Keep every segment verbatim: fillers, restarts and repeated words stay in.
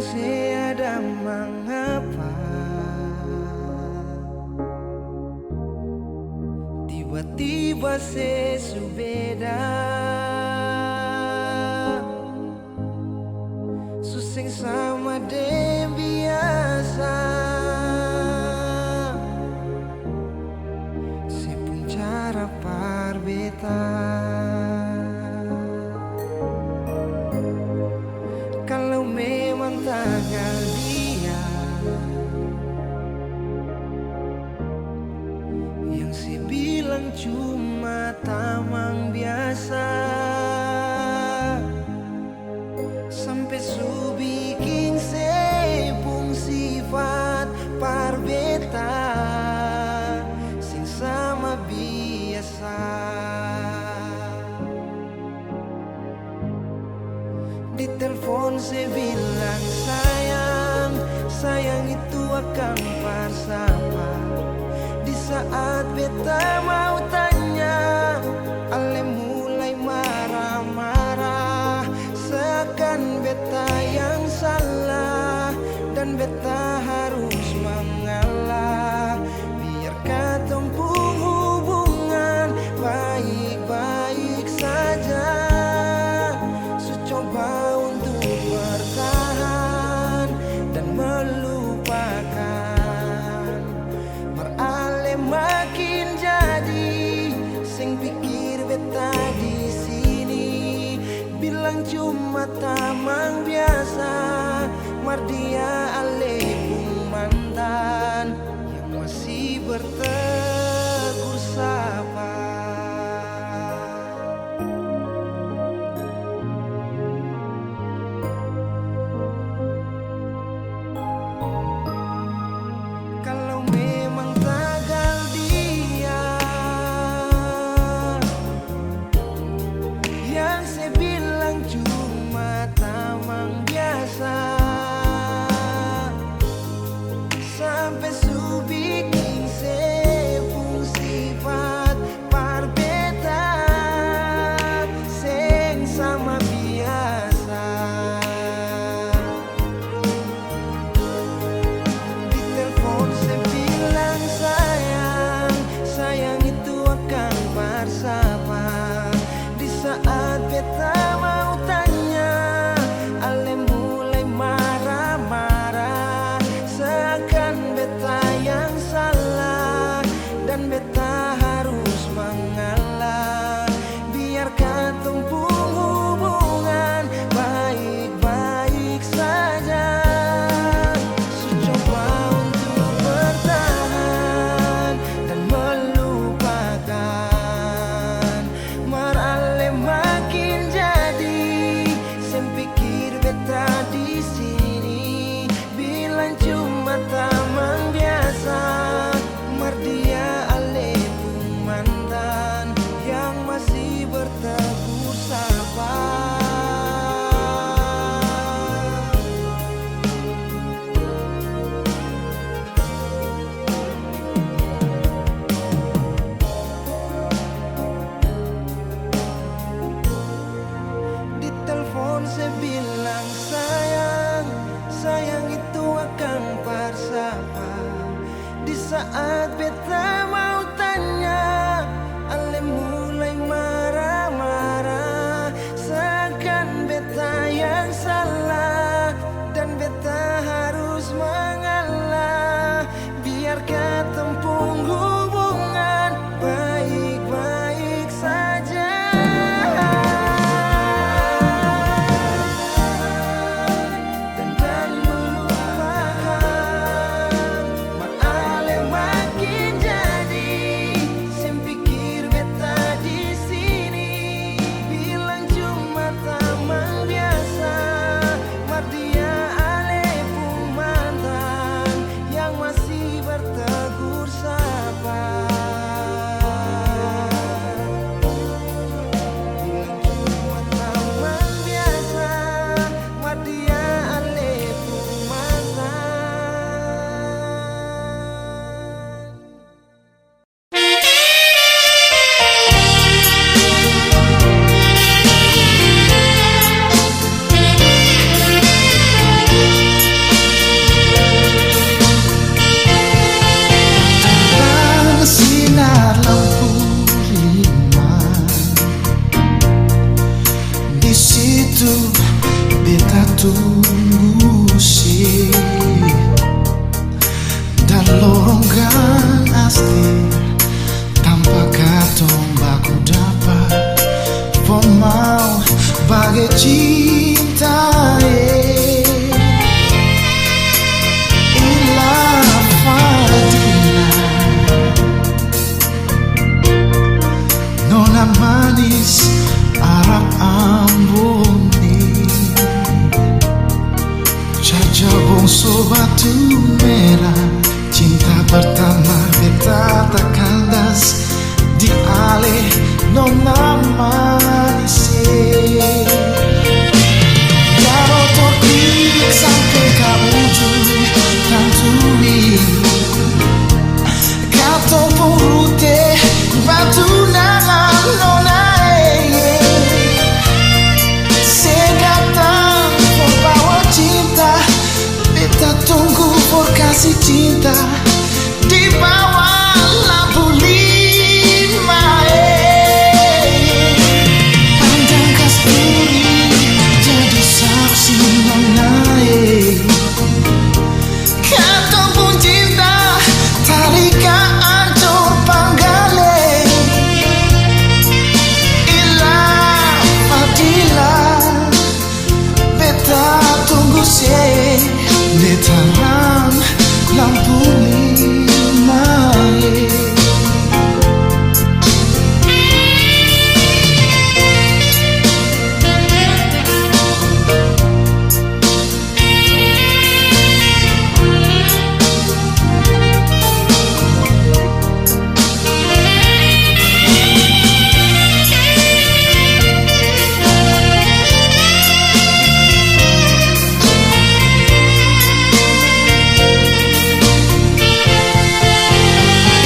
Se ada mangapa, tiba-tiba se su beda, su seng sama deng biasa. Se pung cara par beta. Kalau memang tagal dia, yang se bilang cuma tamang biasa. Sampe su biking se pung sifat par beta seng sama biasa. Di telfon se bilang, "Sayang, sayang itu akang par sapa?" Di saat beta mau tanya, ale mulai mara-mara. Seakan beta yang salah dan beta harus mangalah. Biar katong pung hubungan baik-baik saja. Su coba untuk bertahan dan melupakan. Mar ale makin jadi, seng pikir beta di sini. Bilang cuma tamang biasa, mar dia ale pung mantan yang masih bertegur sapa. Kalau memang tagal dia yang se bilang cuma tamang biasa, sampe su biking se pung sifat par beta seng sama biasa. Di telfon se bilang, "Sayang, sayang itu akang par sapa?" Di saat beta mau tanya, ale mulai mara-mara. Seakan beta yang salah dan beta harus mangalah. Biar katong pung hubungan baik-baik saja. Su coba untuk bertahan dan melupakan. Mar ale makin jadi, seng pikir beta di sini. Bilang cuma tamang biasa, mar dia ale pung mantan yang masih bertegur sapa. Di telfon se bilang, "Sayang, sayang itu akang par sapa?" Di saat beta mau tanya, ale mulai mara-mara. Seakan beta yang salah dan beta harus mangalah. Biar katong pung hubungan baik-baik saja. Dan, dan melupakan. Mar ale makin Tunggu se, dan lorong gang astir, tampa katong baku dapa, for mau bagai cinta, eh. Ila Fadila. Nona manis Arab Ambon ni, caca bongso batu mera, cinta pertama beta takandas di ale nona manis e. Daro topik sampe ka ujung tantui. Katong pung rute batunangan nona e. Se datang for bawa cinta, beta tunggu for kasi cinta di bawah lampu lima e. Pandang kasturi jadi saksi nona e. Katong pung cinta tarika ancor panggale. Ila Fadila, beta tunggu se, beta rang lampu lima e.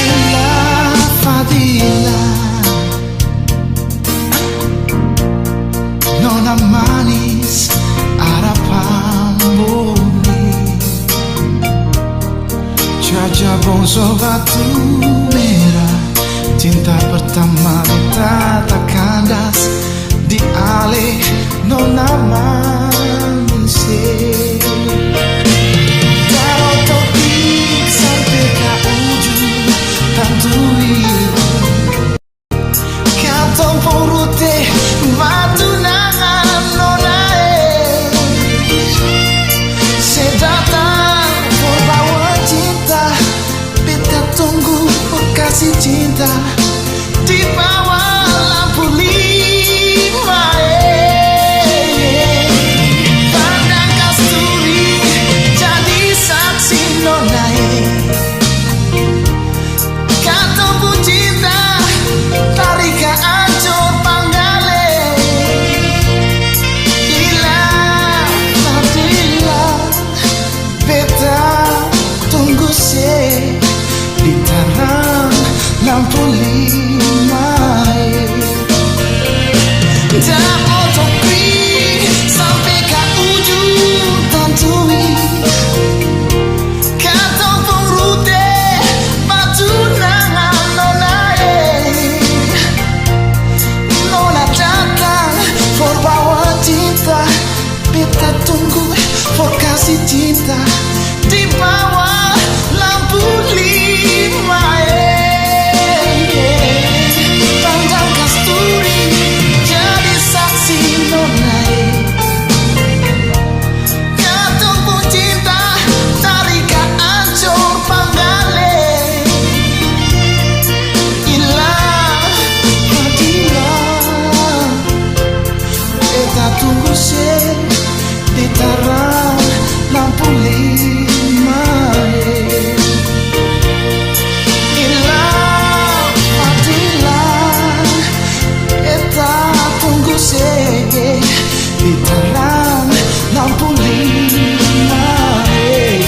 Ila Fadila. Nona manis, Arab Ambon ni. Caca bongso batu mera, cinta pertama beta takandas di ale nona manis e. Daro topik sampe ka ujung tantui. Katong pung rute batunangan nona e. Se datang for bawa cinta, beta tunggu for kasi cinta di bawah lampu lima e. Pandang kasturi jadi saksi nona e. Katong pung cinta tarika ancor panggale. Ila Fadila, beta tunggu se di tarang lampu lima e. Dapa topik sampe ka ujung tantui. Katong pung rute batunangan nona e. Nona datang for bawa cinta, beta tunggu for kasi cinta di bawah lampu lima e. Pandang kasturi jadi saksi nona e. Katong pung cinta tarika ancor panggale. Ila Fadila, beta tunggu se di tarang lampu lima e. Ila Fadila, beta tunggu se di tarang lampu lima e.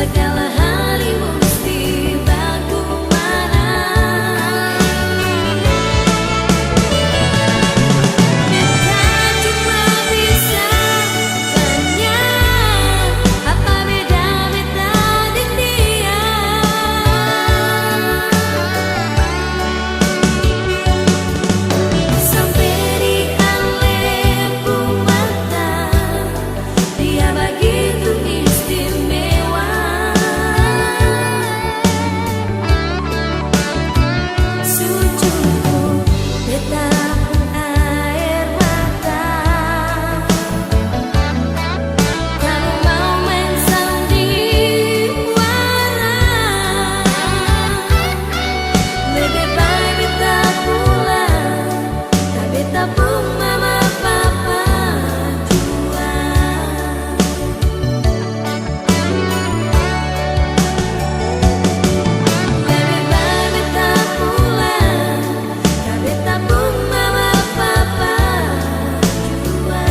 Sagala hal musti baku mana. Beta cuma bisa tanya, apa beda beta deng dia? Sampe di ale pung mata, dia bagitu istimewa. Su cukup beta pung aer mata. Kalu mau maeng sandiwara, lebe bae beta pulang. Ka beta pung mama papa jua. Lebe bae beta pulang, ka beta pung mama papa jua.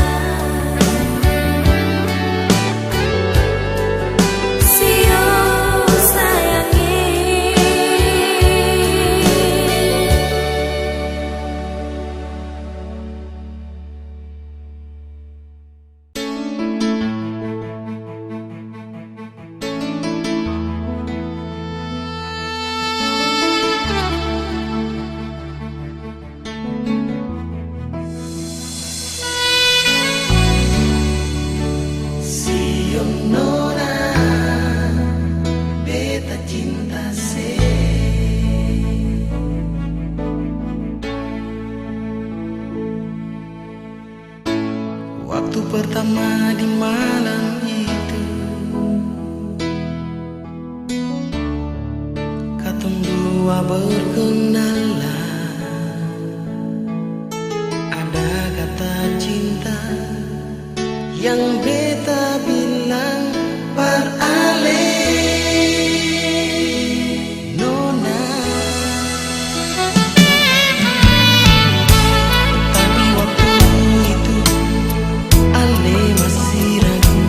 Sio sayang e. Sio nona, beta cinta se. Waktu pertama di malam itu, katong dua berkenalan, ada kata cinta yang beta bilang par ale. Nona. Tapi waktu itu ale masih ragu,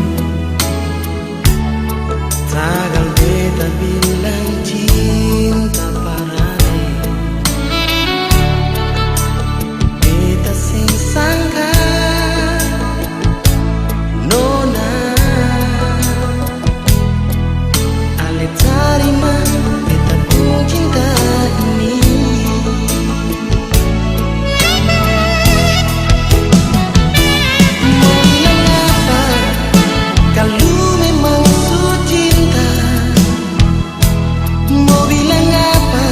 tagal beta bilang cinta par ale. Beta seng sangka, nona. Ale tarima beta pung cinta ini. Mo bilang apa kalu memang su cinta? Mo bilang apa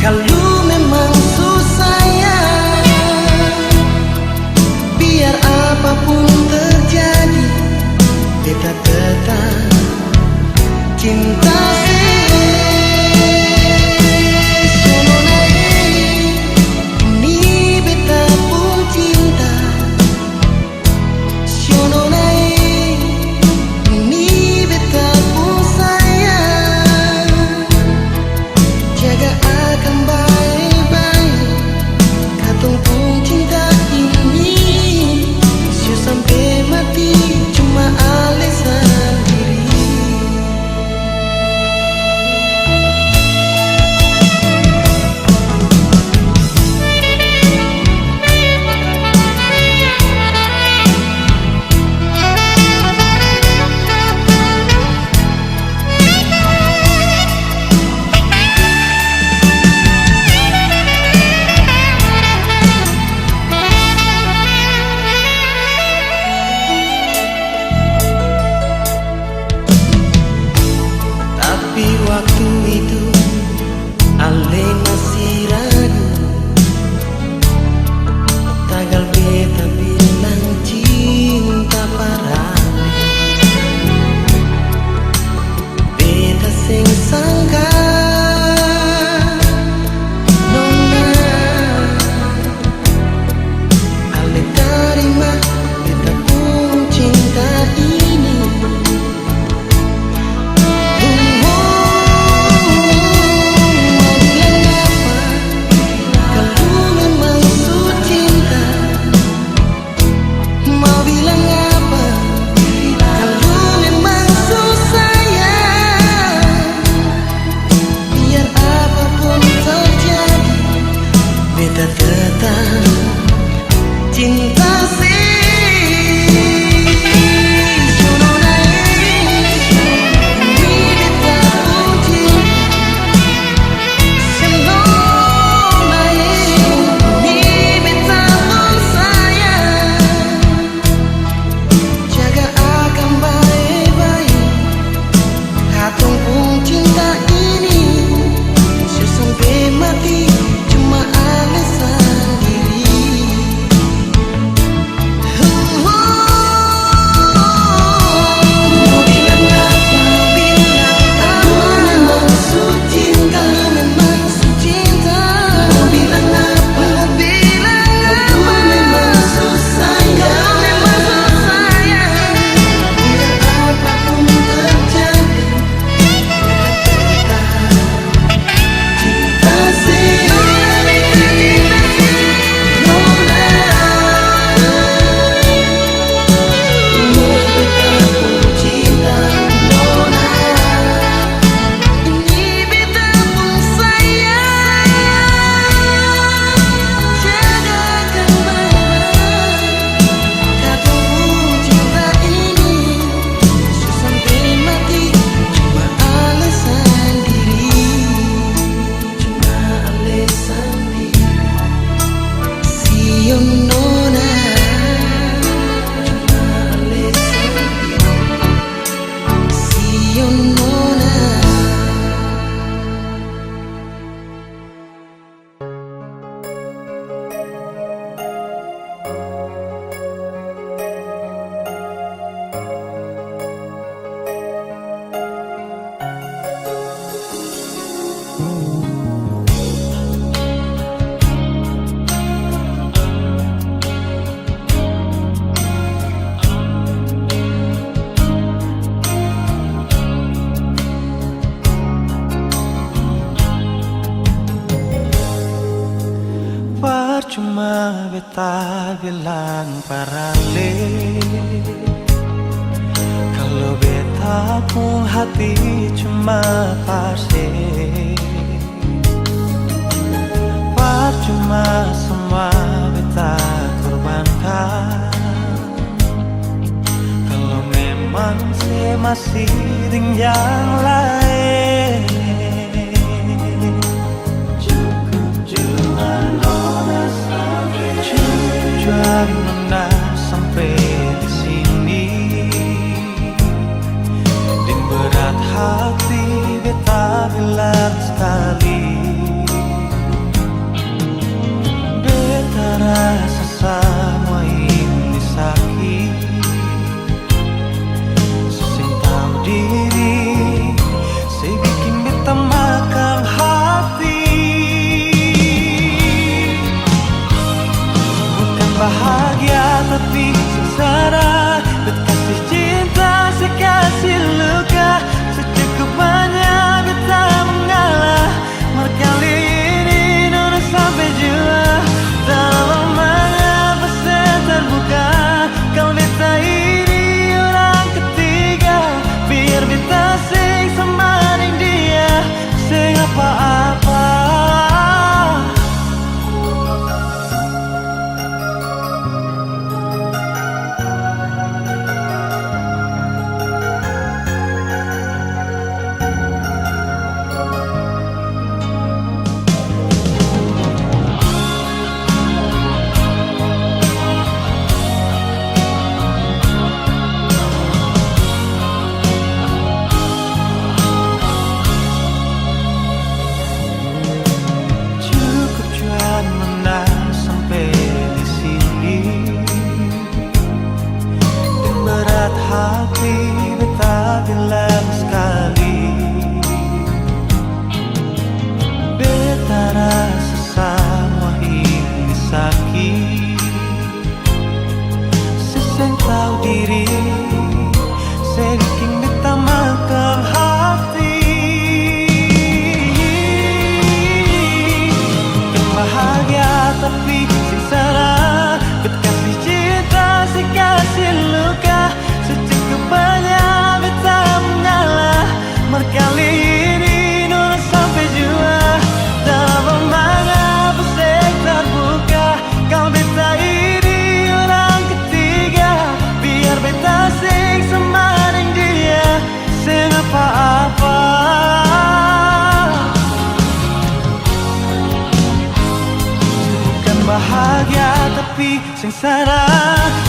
kalu memang su sayang? Biar apapun terjadi, beta tetap cinta se. Sio nona e, ini beta pung cinta. Sio nona e, ini beta pung sayang. Jaga akang bae-bae, katong pung cinta ini. Sio sampe mati, cuma ale sandiri. Tapi waktu itu, ale masih ragu, tagal beta bilang cinta par ale. Beta seng sangka, nona. Ale tarima beta pung cinta ini. Mo bilang Yon Mona. Parcuma beta bilang parale, kalo beta pung hati cuma par se. Parcuma samua beta korbankan, kalo memang se masih deng yang laeng. Cukup jua nona sampe, cukup jua nona sampe di sini. Deng berat hati beta bilang skali, beta rasa samua ini saki. Se seng tau diri, se biking beta makang hati. Bukan bahagia tapi sengsara, bet kasih cinta se kasih luka, secukup banya beta mengalah. Mar kali ini nona sampe jua, tara bamange apa seng tarbuka. Kal beta ini orang ketiga, biar beta seng sama deng dia, seng apa-apa. Cukup jua nona sampe di sini. Deng berat hati beta bilang skali, beta rasa samua ini saki. Se seng tau diri, se biking beta makang hati. Yang bahagia tapi sengsara, bet kasih cinta, se kasih luka, secukup banya beta mengalah. Mar kali ini nona sampe jua, tara bamange apa seng tarbuka. Kal beta ini orang ketiga, biar beta seng sama deng dia, seng apa-apa. Bukan bahagia tapi sengsara,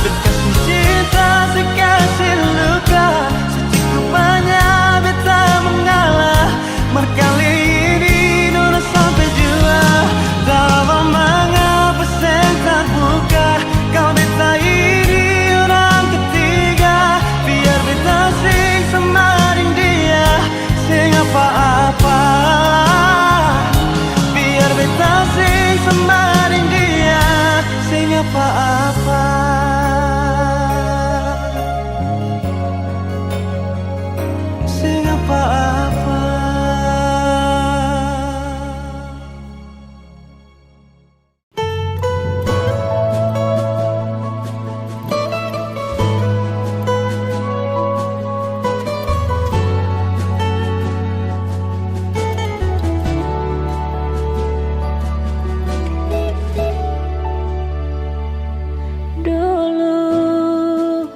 bet kasih cinta, se kasih luka, secukup banya beta mengalah. Mar kali ini nona sampe jua, tara bamange apa seng tarbuka. Kal beta ini orang ketiga, biar beta seng sama deng dia, seng apa-apa. Biar beta seng sama deng dia, seng apa-apa. Seng apa-apa. Dolo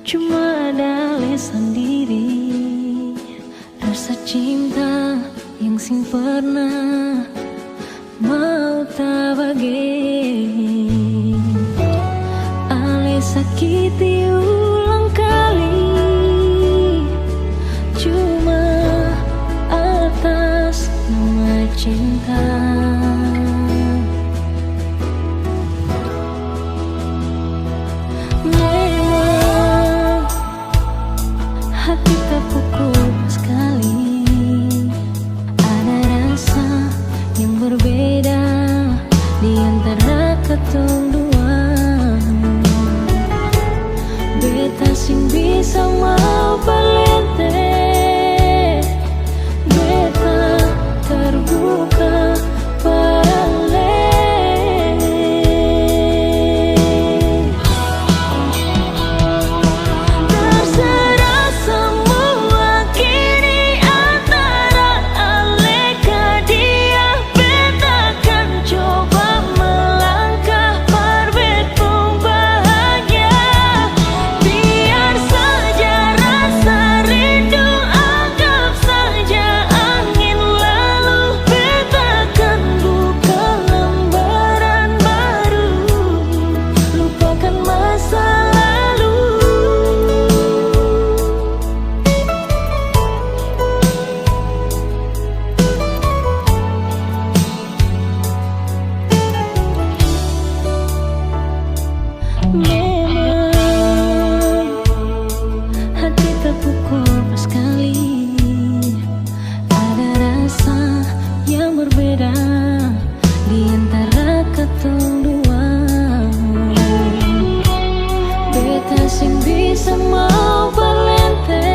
cuma ada ale sandiri, rasa cinta yang seng pernah mau tabage. Ale sakiti ulang kali, Ku paskali ada rasa yang berbeda di antara katong dua. Beta seng bisa mau palete, beta terbuka. Terserah samua kini antara ale ka dia, beta kan coba melangkah par bet pung bahagia. Biar saja rasa rindu, anggap saja angin lalu, beta kan buka lembaran baru, lupakan masa lalu. Memang hati tapukul paskali. Ada rasa yang berbeda di antara katong dua. Beta seng bisa mau palente,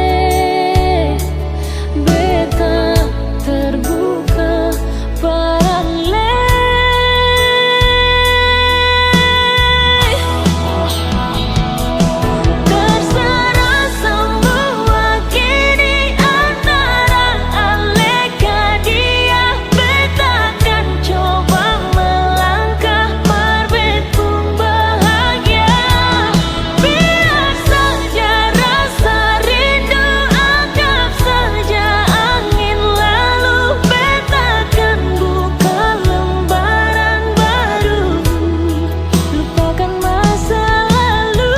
beta terbuka. Terserah samua kini antara ale ka dia, beta kan coba melangkah par bet pung bahagia. Biar saja rasa rindu, anggap saja angin lalu, beta kan buka lembaran baru, lupakan masa lalu.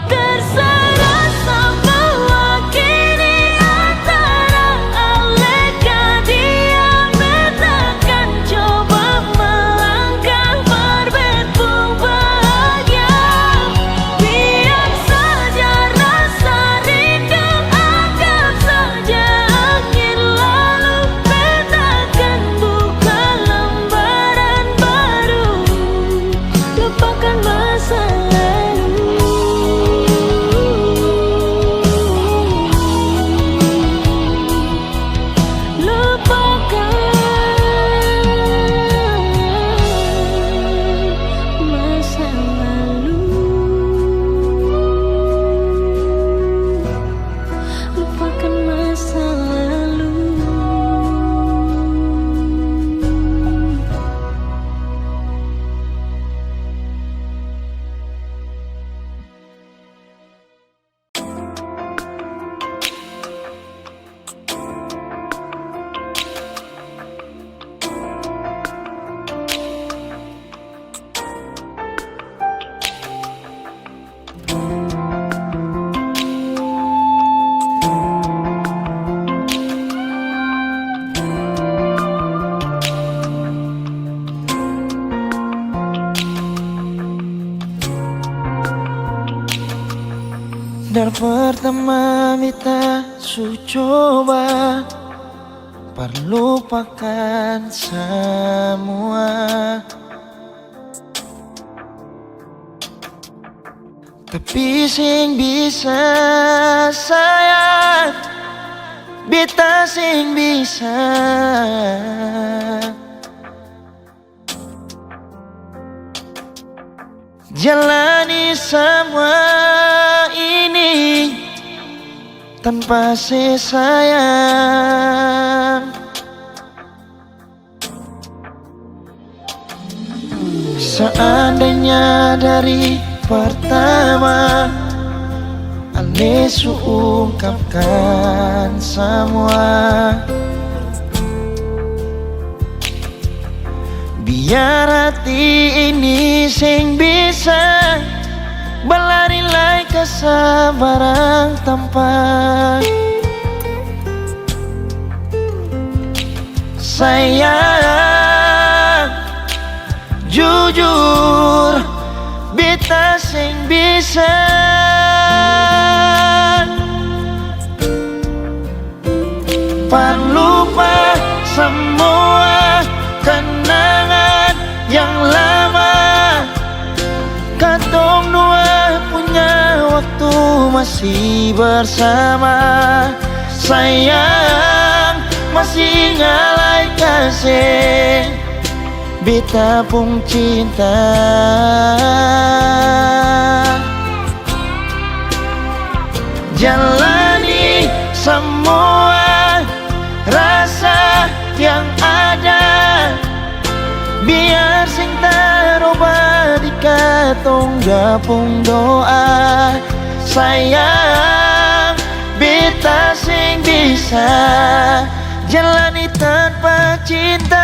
Terserah samua kini antara ale ka dia, beta kan coba melangkah par bet pung bahagia. Biar saja rasa rindu, anggap saja angin lalu, beta kan buka lembaran baru, lupakan masa lalu. Lupakan masa lalu. Lupakan masa lalu. Dari pertama beta su coba par lupakan samua, tapi seng bisa, sayang, beta seng bisa. Jalani samua ini tanpa se sayang. Seandainya dari pertama ale su ungkapkan samua, Biar hati ini seng bisa balari lai ka sabarang tampa. Sayang, jujur, beta seng bisa. Par lupa samua kenangan yang lama, katong dua punya waktu masih bersama. Sayang, masih ingat lai ka seng? Beta pung cinta. Jalani samua rasa yang ada, biar seng taroba di katong dua pung doa. Sayang, beta seng bisa jalani tanpa cinta.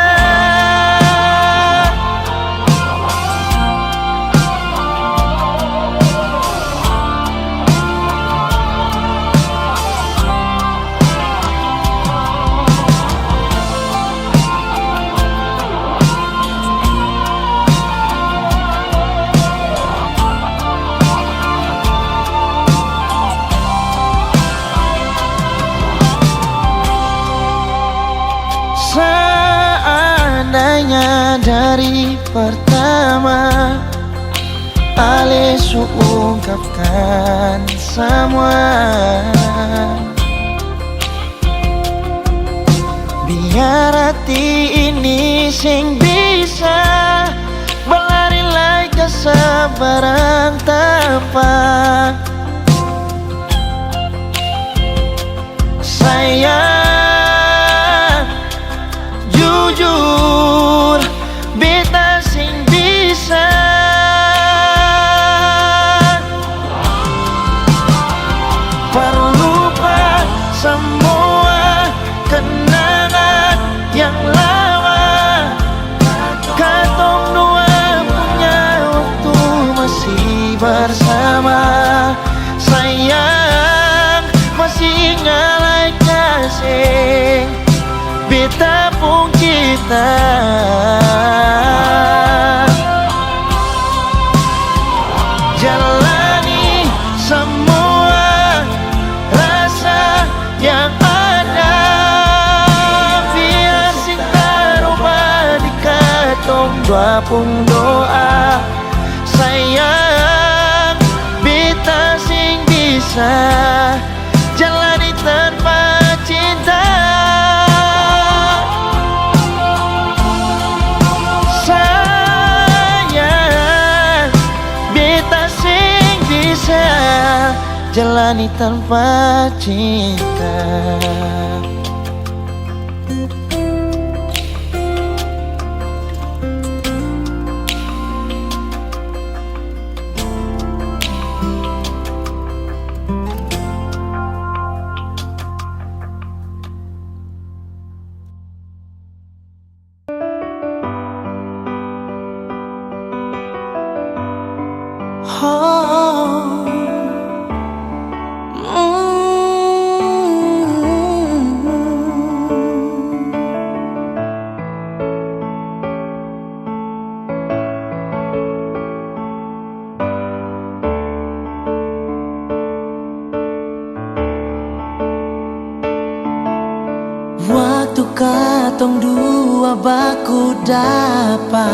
Seandainya dari pertama ale su ungkapkan samua, biar hati ini seng bisa balari lai ka sabarang tampa. Sayang, jujur, beta seng bisa. Par lupa samua kenangan yang lama, katong dua punya waktu masih bersama. Sayang, masih ingat lai ka seng beta pung cinta? Jalani samua rasa yang ada, biar seng taroba di katong dua pung doa. Sayang, beta seng bisa jalani tanpa cinta. Sayang, beta seng bisa jalani tanpa cinta. Waktu katong dua baku dapa,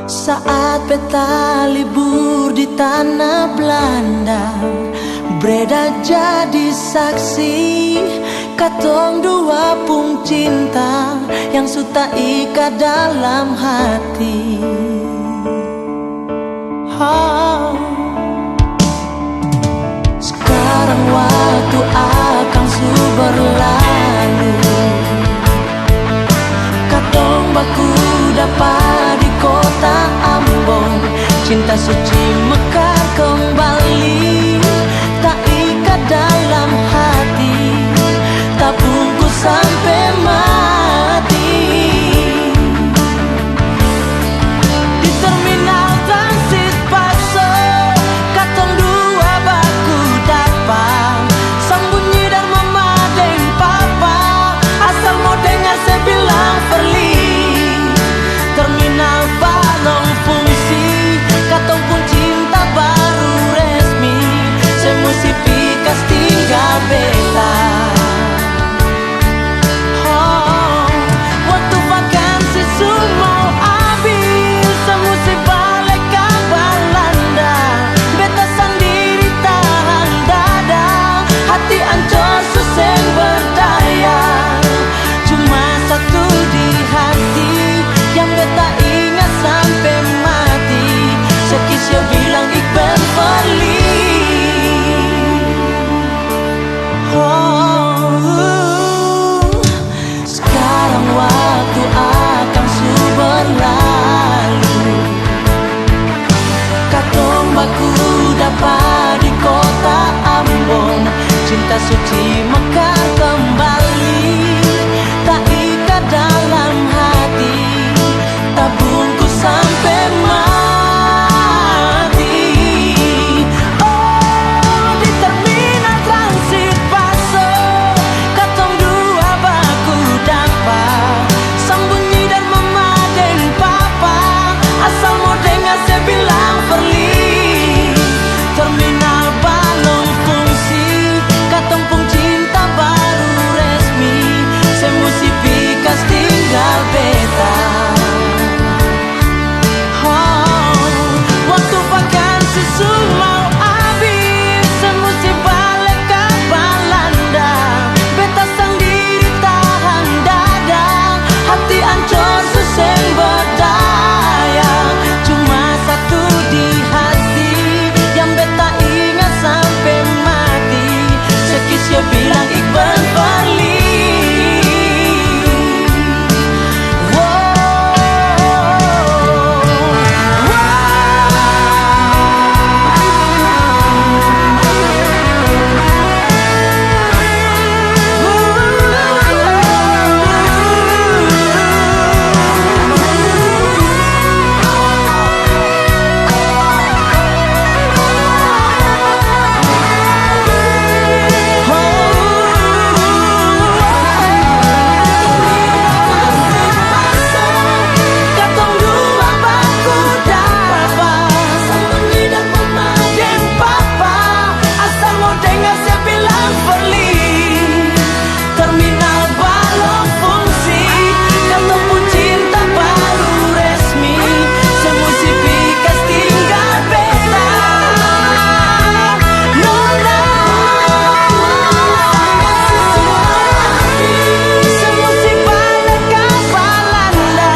saat beta libur di tana Blanda, Breda jadi saksi katong dua pung cinta yang su taika dalam hati. Oh. Skarang waktu akang su berlalu, katong baku dapa di kota Ambon. Cinta suci mekar kembali, taika dalam hati, tabungkus sampe mati. Suci mekar kembali, taikat dalam hati, tabungkus sampe mati. Oh, di terminal transit Paso, katong dua baku dapa, sambunyi dari mama deng papa, asal mo dengar se bilang Perli. Terminal balong fungsi, katong pung cinta baru resmi, se musti pikas tinggal beta. Oh, waktu vakansi su mau abis, se musti bale ka Balanda. Beta sandiri tahan dada, hati ancor su seng berdaya. Cuma satu di hati yang beta ingat sampe mati, Sekis yo bilang Iqbal Fadli. Terminal balong fungsi, katong pung cinta baru resmi, se musti pikas tinggal beta. Nona, se musti bale ka Balanda,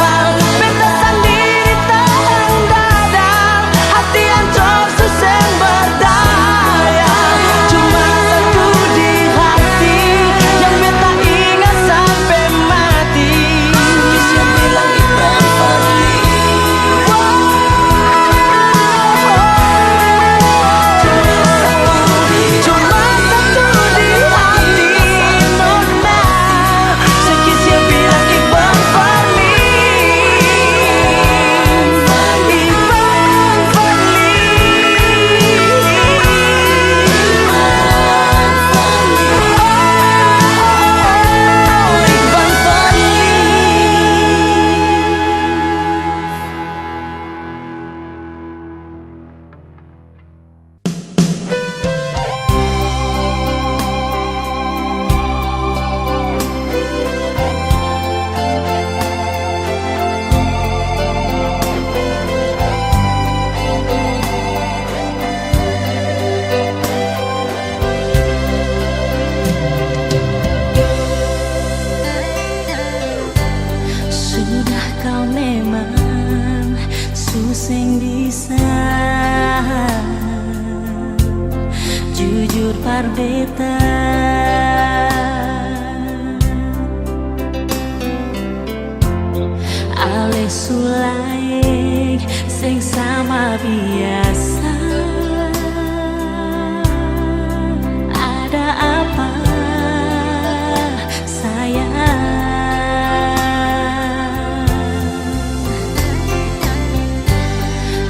beta sandiri tahan dada. Hati ancor su seng berdaya, cuma satu di hati yang beta ingat sampe mati. Bisa bilang Iqbal Fadli. Cuma satu di, cuma satu di hati, Nona. Sudah kau memang su seng bisa jujur par beta. Ale su laeng seng sama biasa. Ada apa? Sayang,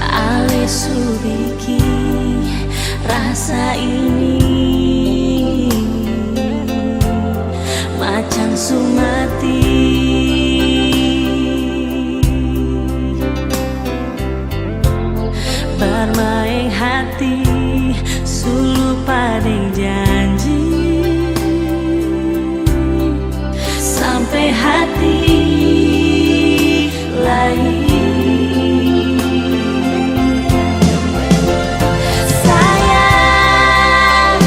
ale su biking rasa ini macam su mati. Barmaeng hati, su lupa deng janji. Sampe hati lain. Sayang,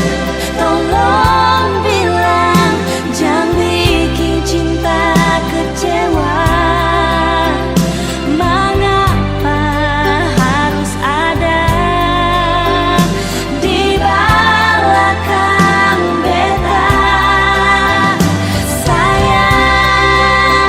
tolong bilang, jang biking cinta kecewa. Mangapa harus ada di balakang beta? Sayang,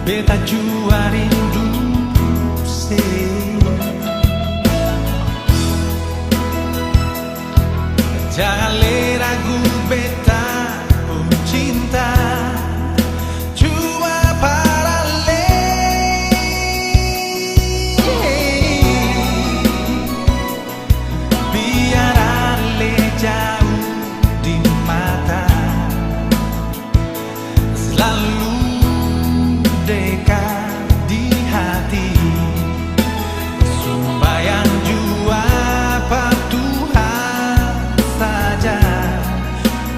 Beta jua rindu se. Jangan le ragu beta pung cinta, jua parale. Biar ale jauh di mata, selalu dekat di hati. Sumbayang jua par Tuhan saja,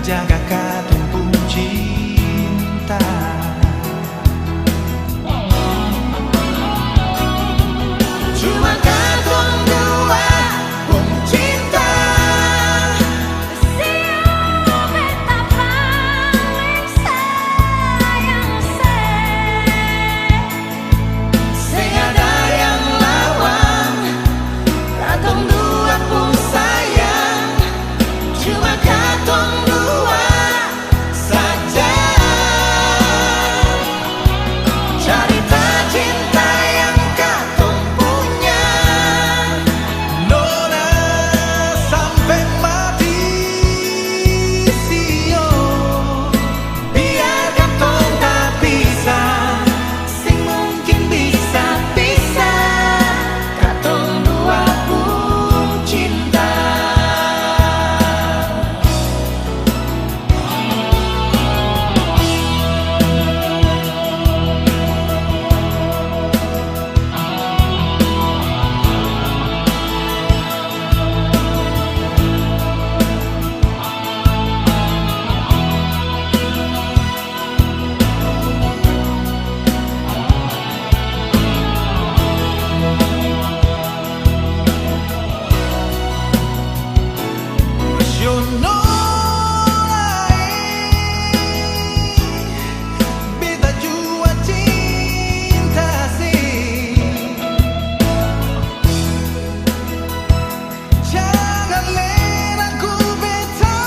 jaga katong pung cinta. Cuma katong dua pung cinta. Siapa beta paling sayang se. Seng ada yang lawan katong dua pung sayang. Cuma katong dua saja. Carita cinta yang katong punya, nona sampe mati, sio. Biar katong tapisah, seng mungkin bisa pisah katong dua pung cinta. Jangan le ragu beta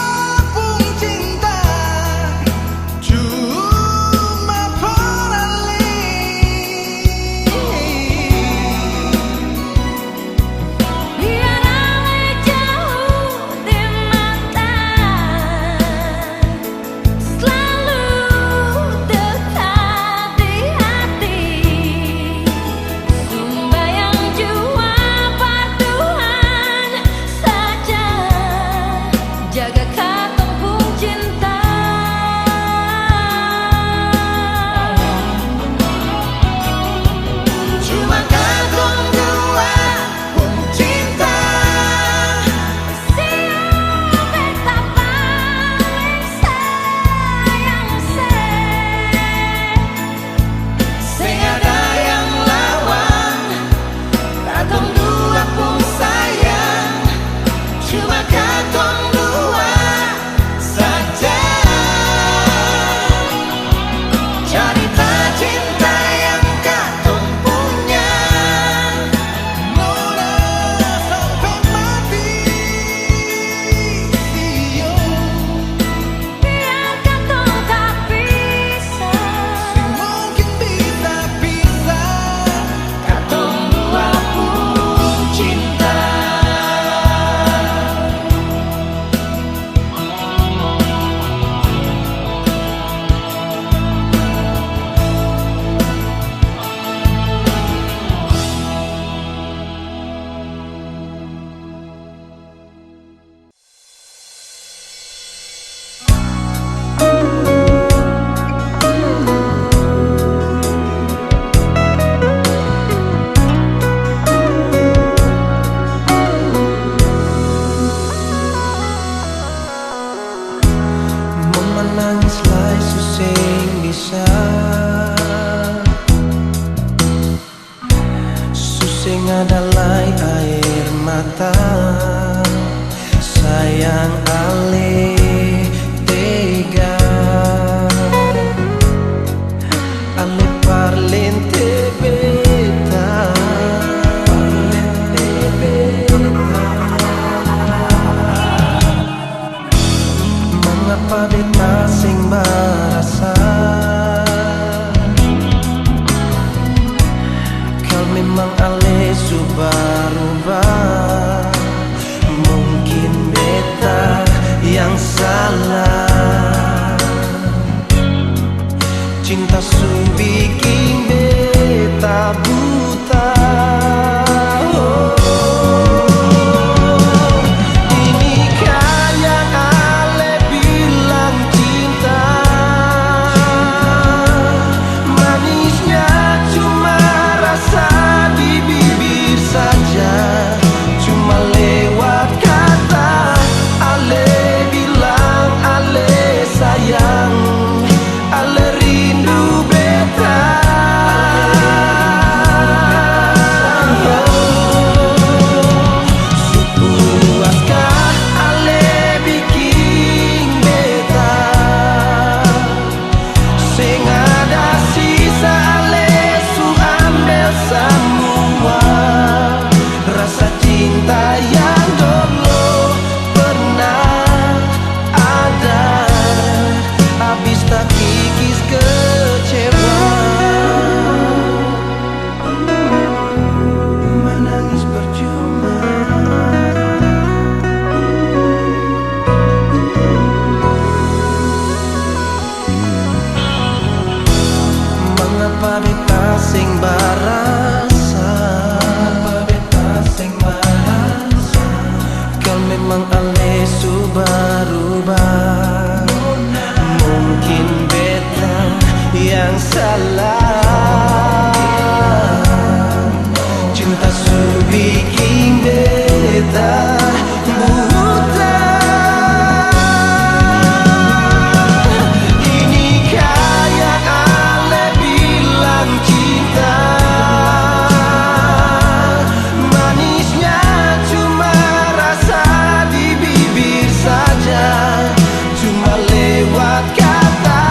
pung cinta, cuma parale. Biar ale jauh di mata, selalu dekat di hati. Sumbayang jua par Tuhan saja, jaga katong pung cinta. Cuma katong dua pung cinta. Siapa beta paling sayang se. Seng ada yang lawan katong dua pung sayang. Cuma katong dua saja. Carita cinta yang katong punya, nona sampe mati, sio. Biar katong tapisah, seng mungkin bisa pisah katong dua pung cinta. Mo manangis lai su seng bisa, su seng ada lai aer mata. Sayang ale tega, ale parlente beta, parlente beta. Mangapa beta seng barasa? yang salah. Cinta su biking beta buta. Oh, ini ka yang ale bilang cinta. Manisnya cuma rasa di bibir saja. Cuma lewat kata, ale bilang, ale sayang, ale rindu beta. Su puaskah ale biking beta? Seng ada sisa, ale su ambel samua. Rasa cinta yang dolo pernah ada, abis takikis kecewa. Manangis percuma. Mangapa beta seng barasa? Mangapa beta seng barasa? Kal memang ale su barubah, mungkin beta yang salah. Cinta su biking beta buta. Ini ka yang ale bilang cinta. Manisnya cuma rasa di bibir saja. Cuma lewat kata,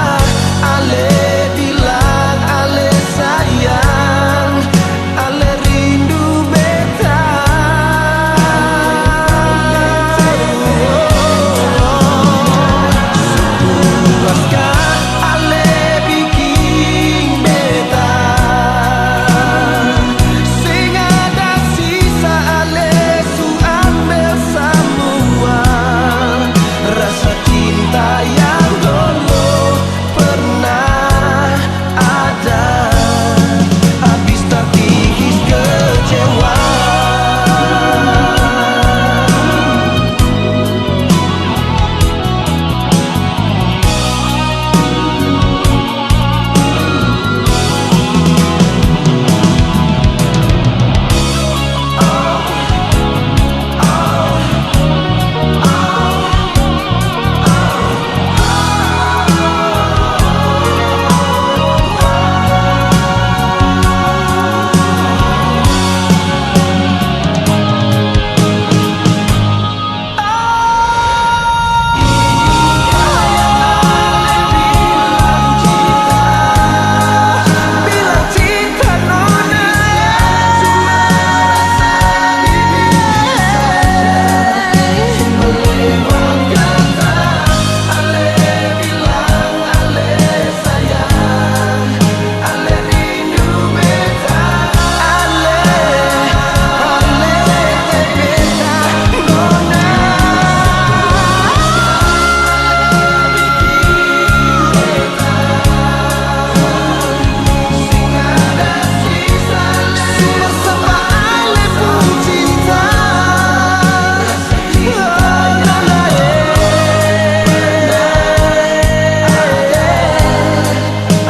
ale bilang, ale sayang, ale rindu beta. Su puaskah ale biking beta? Seng ada sisa, ale su ambel samua. Rasa cinta yang dolo pernah ada, abis takikis kecewa.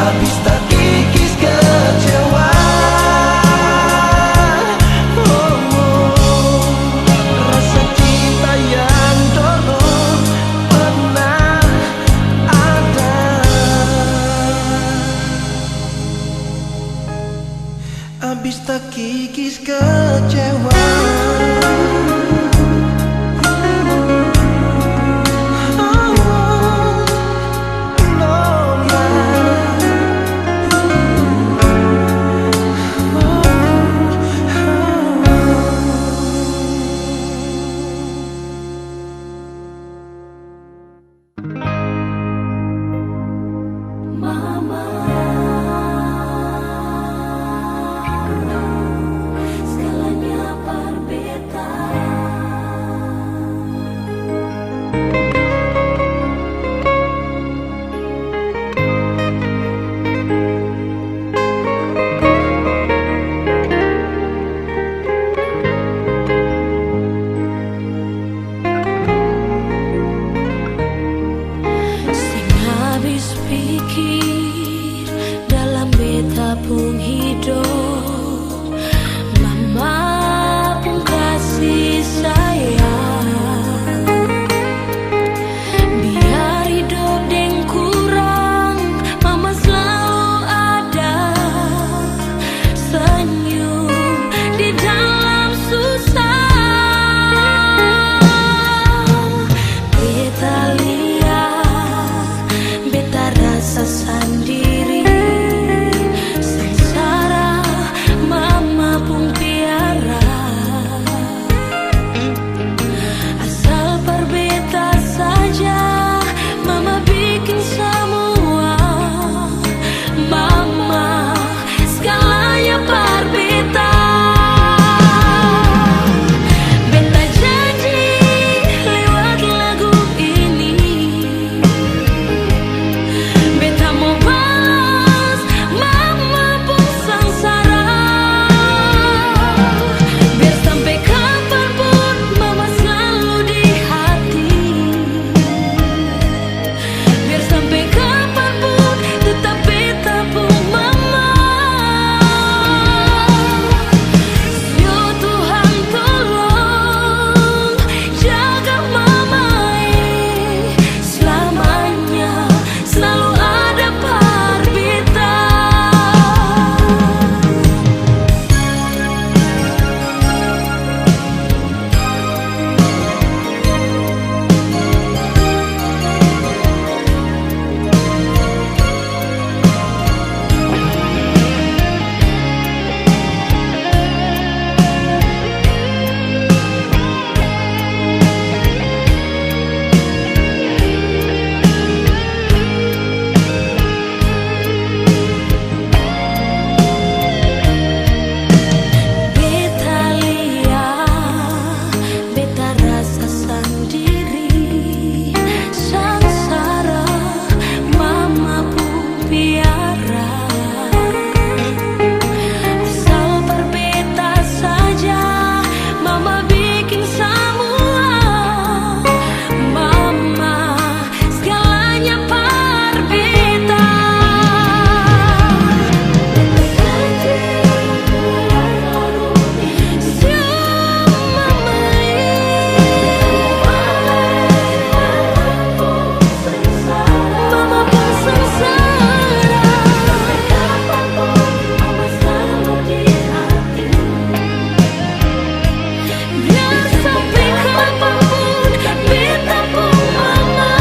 Abis takikis kecewa, oh, rasa cinta yang dolo pernah ada. Abis takikis kecewa. Mama, skalanya dalam beta pung hidop, mama pung kasih sayang. Biar hidop deng kurang, mama slalu ada, senyum di dalam susah. Beta lia, beta rasa sandiri, sangsara mama pung piara. Asal par beta saja, mama biking samua. Mama skalanya par beta. Beta janji lewat lagu ini, beta mo balas mama pung sangsara. Biar sampe kapanpun mama slalu di hati. Biar sampe kapanpun tetap beta pung mama. Yo Tuhan tolong jaga mama e, selamanya slalu ada par beta. Beta lia, beta rasa sandiri, sangsara mama pung piara. Asal par beta saja, mama biking samua. Mama skalanya par beta. Siap mama e. Mama pung sangsara. Biar sampe kapanpun beta pung mama.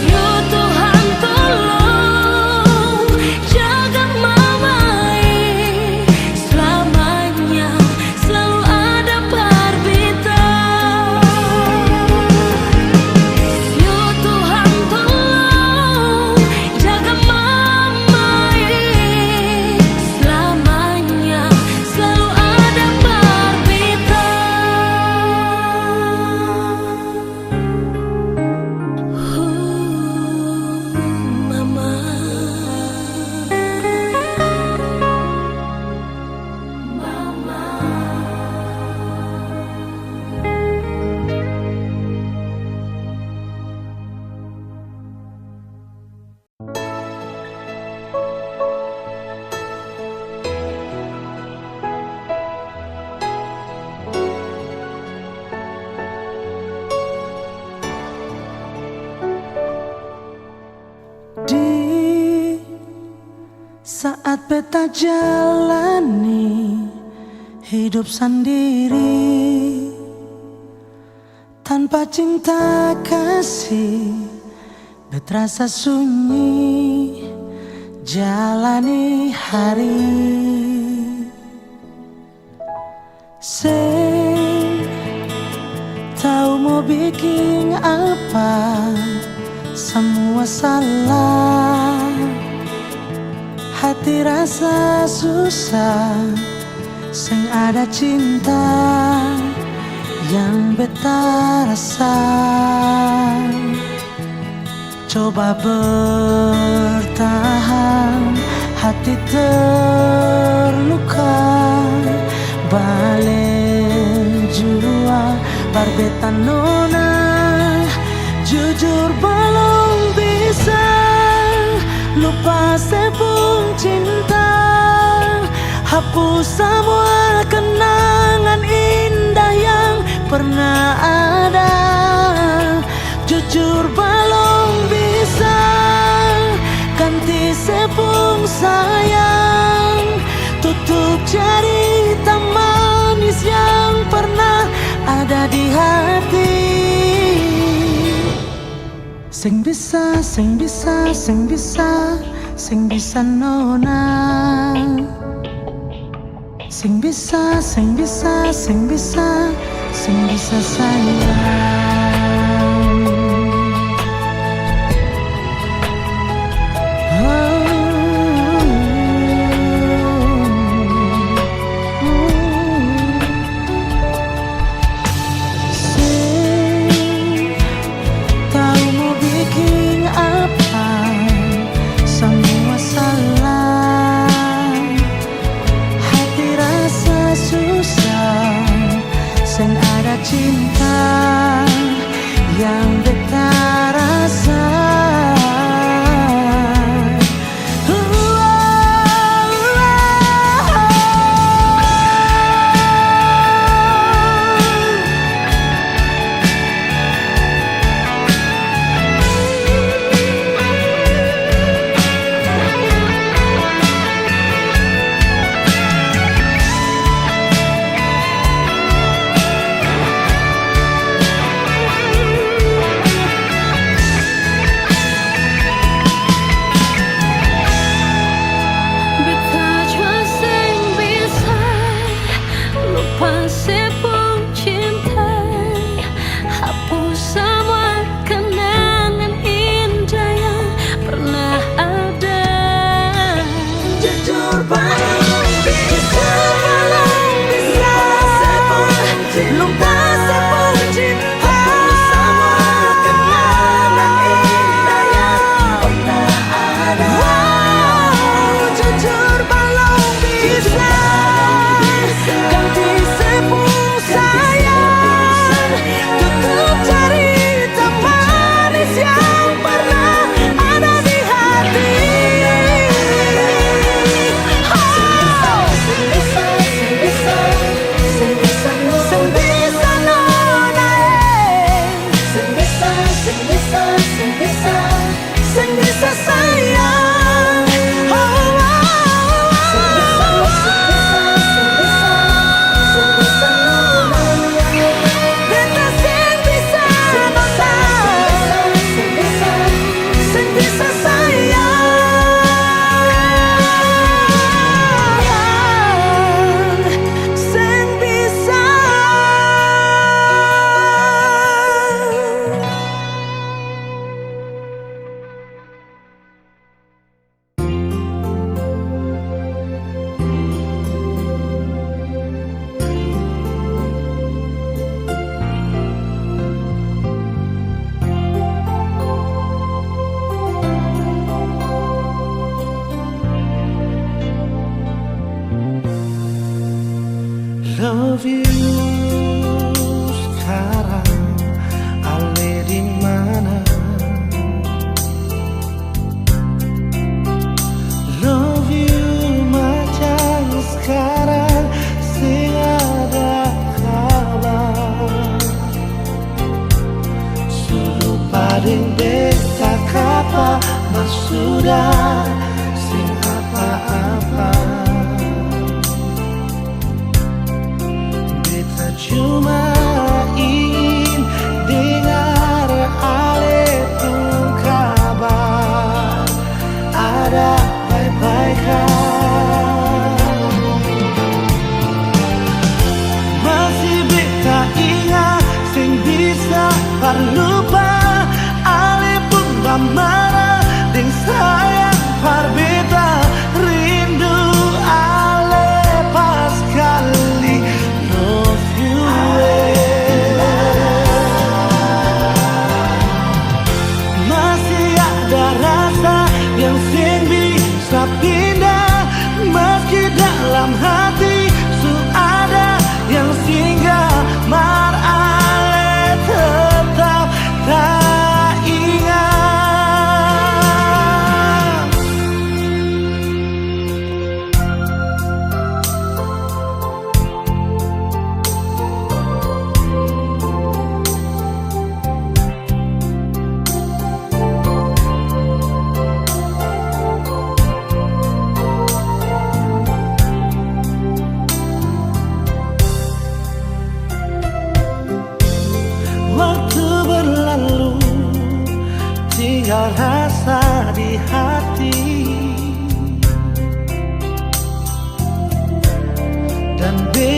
Yo Tuhan tolong jaga mama e, selamanya slalu ada par beta. Yo Tuhan tolong jaga mama e, selamanya slalu ada par beta. Huh, mama. Mama. Di saat beta jalani hidup sandiri, tanpa cinta kasih, bet rasa sunyi jalani hari. Seng tau mo biking apa, samua salah. Hati rasa susah, seng ada cinta yang beta rasa. Coba bertahan, hati terluka. Baleng jua par beta nona, Jujur balong bisa lupa se pung cinta, hapus samua kenangan indah yang pernah ada. Jujur balong bisa ganti se pung sayang, tutup carita manis yang pernah ada di hati. Seng bisa, seng bisa, seng bisa, seng bisa nona. Seng bisa, seng bisa, seng bisa, seng bisa sayang. Seng tau mo biking apa, samua salah. Hati rasa susah, seng ada cinta yang beta rasa. Beta jua seng bisa lupa se pung cinta, hapus samua kenangan indah yang pernah ada. Jujur balong bisa, balong bisa. Lupa se pung cinta. Hapus samua kenangan indah yang pernah ada. Wow, jujur balong bisa ganti se pung sayang, tutup carita manis yang pernah ada di hati. Oh. Seng bisa nona, eh. Seng bisa, seng bisa, seng bisa. Seng bisa sayang. Oh, oh, oh, oh. Seng bisa, seng bisa, seng bisa, seng bisa nona. Beta seng bisa nona. Seng bisa, seng bisa, seng bisa sayang. Seng bisa. Love you skarang, ale di mana? Love you macam skarang, seng ada kabar. Su lupa deng beta kapa, mar sudah seng apa-apa. Beta cuma ingin dengar ale pung kabar, ada bae-bae ka. Masih beta inga, seng bisa par lupa ale pung bamara deng sayang par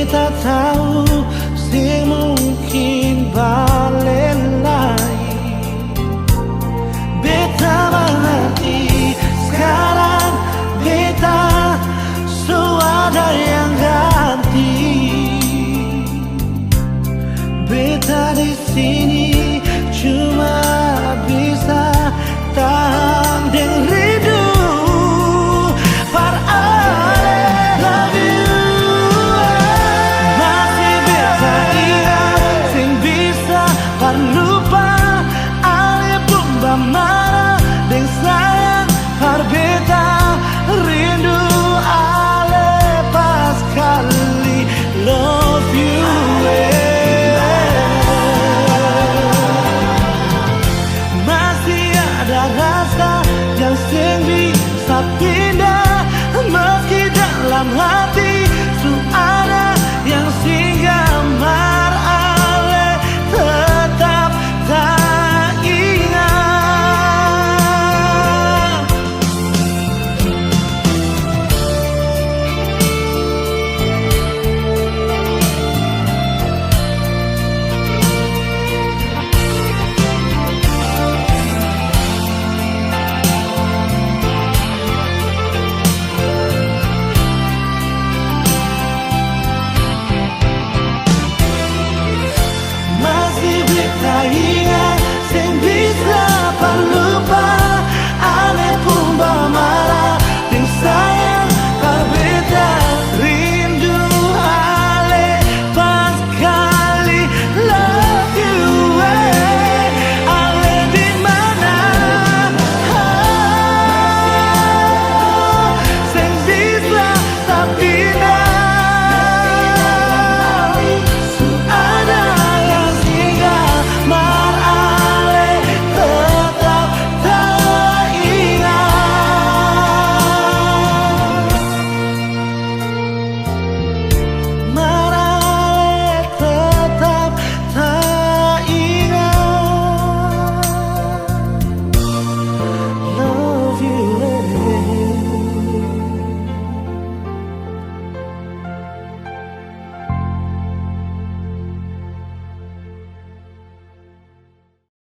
Tatau seng mungkin.